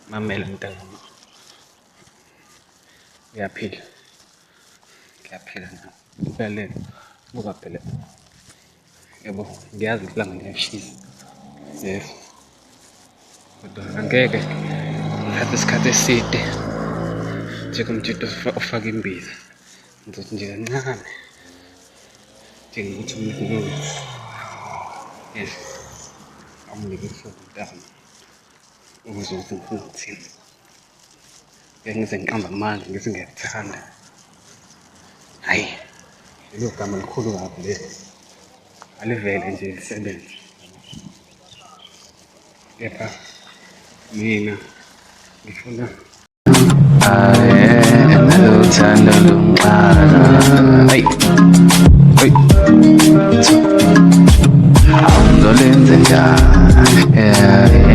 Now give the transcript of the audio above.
Mamela mntanami. Uyaphila. Ngiyaphila nami. Lalela. Buka phela. Yabo, ngiyazi ukuthi ilanga liyashisa. Yes. Kodwa angeke ngithathe isikhathi eside njengomjita ofaka imbiza. Ngizothi nje kancane. Njengokuthi umuntu yes. Awunginike ithuba mntana. Ukuze ukuthi ngifuna ukuthini. Ngeke ngize ngiqambe amanga ngithi ngiyakuthanda. Hhayi, lelo gama likhulu kabi leli. Alivele nje lisebenze. Kepha mina ngifuna Uthando lunqala. Hey. Hey. Awuzolenze njani? Yeah.